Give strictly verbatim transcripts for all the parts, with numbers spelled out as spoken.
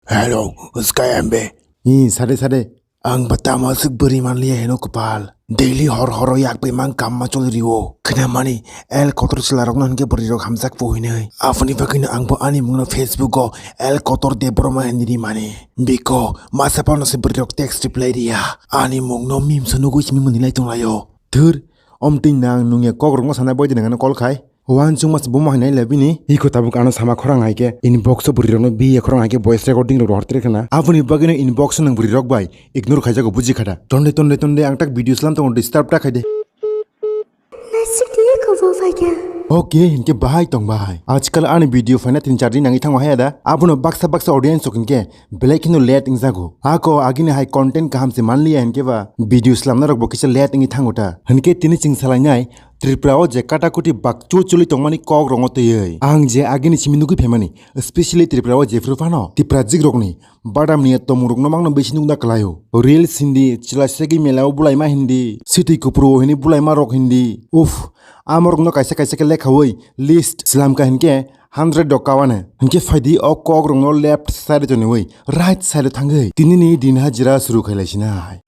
Hello, Sky M B. Hi, sade, sade. Ang ba tamo aswk bwrwi manliya heno kwpal. Daily hor horo yak bai mang kamma choli rio. Khna mani, el kotor chwla rokno hwnkhe bwrwi rok hamjak po hinwi. Aboni bagwino ang bo ani mungno Facebook o el kotor Debbarma hinwi ri mani. Biko, masa phano se bwrwi rok text reply riya. Ani mungno memes o nugwi simi mwnwi lai tonglaio. Thwr, omtwi nang nungya kok rokno sana boide nangano call khai. Uansukma se buma hinai le bini. Iko tabuk ano sama khorang hai khe inbox o bwrwi rokno biya khorang hai khe voice recording rok rohor tre khna. Aboni bagwino inbox o nwng bwrwi rok bai ignore khaijago buji khada. Tonde, tonde, tonde ang tak video slam tongo, disturb ta khaide. Nasik diye kobo phaikha. Okay, hinkhe bahai tong bahai. Ajkal ani video phaina tin char din nangwi thango haya da. Abono baksa baksa audience rok hinkhe belai kheno late wngjago. Ako agini hai content kaham se manliya hinkhe ba video slamna rok bo kisa late wngwi thango ta. Hinkhe tini chwng salainai Tripura o je katakuti bakchu chuli tongmani kok rongo twiwi. Ang je agini simi nugwi phaimani, specially Tripura o jephru phano Tiprajik rokni badam ni tomung rokno mangno bisi nukna kwlaio. Reels hindi, chwla segwi mela o bulaima hindi, sitwi kupru o hini bulaima rok hindi. Uff, amorokno kaisa kaisa khe lekhawi list slamkha hinkhe hundred rok kawane. Hinkhe phaidi o kok rokno left side o choniwi right side o thangwi tinini din hajira suru khailaisinai.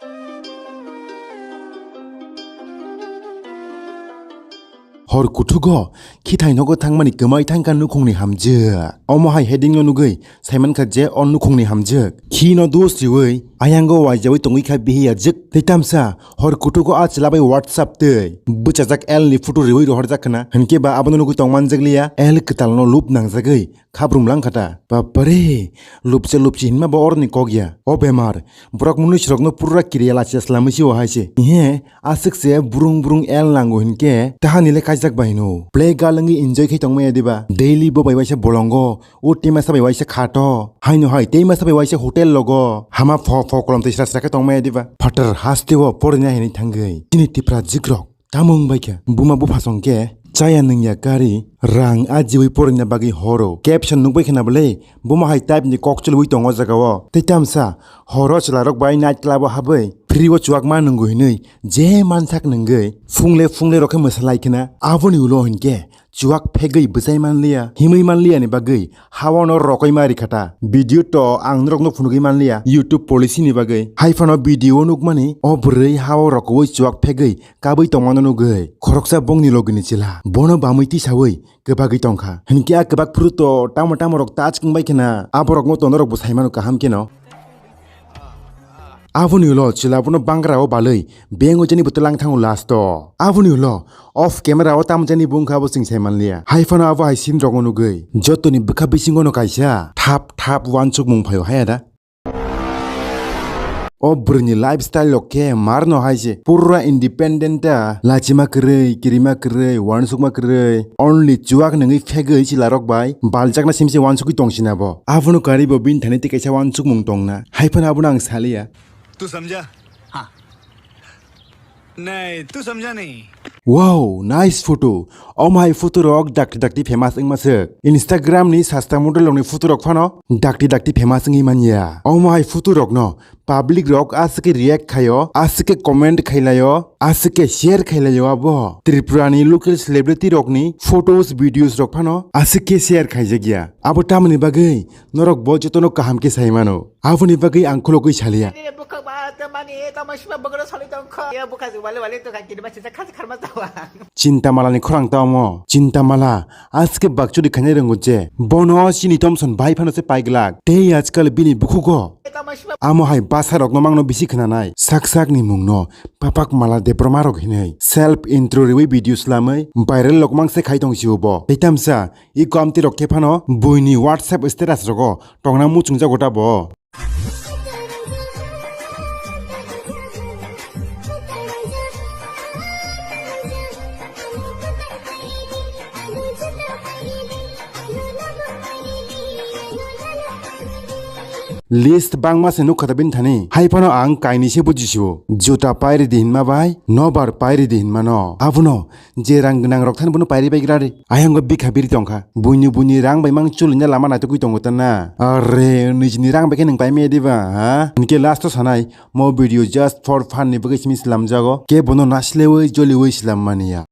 Hor kuthugo khithai nogo thangmani kwmai thangkha nukhungni hamjwk. Omo hai heading no nugwi saimankha je o nukhungni hamjwk. Khino dos riwi ayango waijawi tongwi kha bihiya jwk tei tamsa hor kuthugo a chwla bai WhatsApp tei bwchajak L ni photo riwi rohorjak khna. Hinkhe ba abono nugwi tongmanjakliya L kwtalno lup nangjagwi khabrum langkha ta. Bapare, lupcha lupchi hinma bo oroni kok ya. O bemar, borok munui srokno pura kiriya lachiya slamwi si o hai se. Ihe, aswk se brung brung el nango hinkhe, tahani le kaijak bai hino. Play girl wngwi enjoy khai tongmaya diba? Daily bo bai waisa bolongo, o tei masa bai waisa khato. Haino hai, tei masa bai waisa hotel logo. Hama pho pho kolom tei sra sra khe tongmaya diba? Phatar haste o porina hinwi thangwi. Chini Tiprajik rok. Tamo wngbai khe buma buphasong khe chaya nungya kari rang ajiwi porina bagwi horo. Caption nukbai khna bwle buma hai type ni kok chulwi tongo jaga o. Tei tamsa horo chwla rok bai night club o habwi free o chuak ma nungo hinwi je mansak nungwi phungle phungle rok khe mwsalai khna. Aboni ulo hinkhe chuak phegwi bwchai manliya, himwi manliya ni bagwi hawano rokoi ma rikha ta. Video to ang norokno phunugwi manliya YouTube policy ni bagwi. Hai phano video o nukmani o bwrwi hao rokoui chuak phegwi kabwi tongmano nugwi khoroksa bongni logini chwla bono bamwi tisaui kwbagwi tongkha. Hinkhe a kwbak phuru to tamo tamo rok touch wngbai khna aborokno tono rokbo saimano kaham kheno. Aboni ulo chwla bono bangra o balwi beng o jani bo twlang thango last o. Aboni ulo off camera o tamo jani bo wngkha abo chwng sai manliya. Hai phano abo hai scene rokno nugwi jotoni bwkha bisingo no kaisa thap thap uansukmung phaio haya da. O bwrwini lifestyle rok khe marno hai se pura independent ta, lachima kwrwi, kirima kwrwi, uansukma kwrwi, only chuak nungwi phegwi chwla rok bai baljakna simi se uansukwi tong sina bo. Abono karwi bo bini thani tei kaisa uansukmung tongna. Hai phano abono ang saliya. तू समझा? हाँ। नहीं, तू समझा नहीं। Wow, nice photo. Omo hai photo rok dakti dakti famous wngma swk. Instagram ni sasta model rokni photo rok phano dakti dakti famous wngwi manya. Omo hai photo rokno public rok aswk khe react khaio, aswk khe comment khailaio, aswk khe share khailaio abo. Tripura ni local celebrity rokni photos, videos rok phano aswk khe share khaijakya. Abo tamoni bagwi norok bo jotono kaham khe sai mano. Aboni bagwi ang khulogwi saliya. Bwkha ba, tamani, tamo sima bwkha salai tongkha. Ya bwkha se wale wale to kha kiri ba se kha kharma tawa. Chintamala ni khorang ta omo. Chintamala, aske bakchuri khainai rwngo je. Bono chini Thomson bai phano se paiglak. Tei ajkal bini bukhugo. Tamo sima. Amo hai basa rokno mangno bisi khnanai. Sak sak ni mungno Papak Mala Debbarma rok hinwi. Self intro riwi video slamwi viral lokmang se khai tong si bo. Tei tamsa, i komti rok khe phano buini WhatsApp status rogo tongna muchungjago ta bo. List bangma se nukha ta bini thani. Hai phano ang kainwi se bujisio. Juta pairi di hinma bai, nobar pairi di hinmano. Abono je rang gwnang rok thani bono pairi bai grari. Ayang go bikha biri tongkha. Buini buini rang bai mang chulina lama naitugwi tongo ta na. Are, nijini rang bai khe nwng pai maya diba, ha? Hinkhe last o sanai, mo video just for fun ni bagwi simi slamjago. Kebono naslewi joliwi slam mani ya.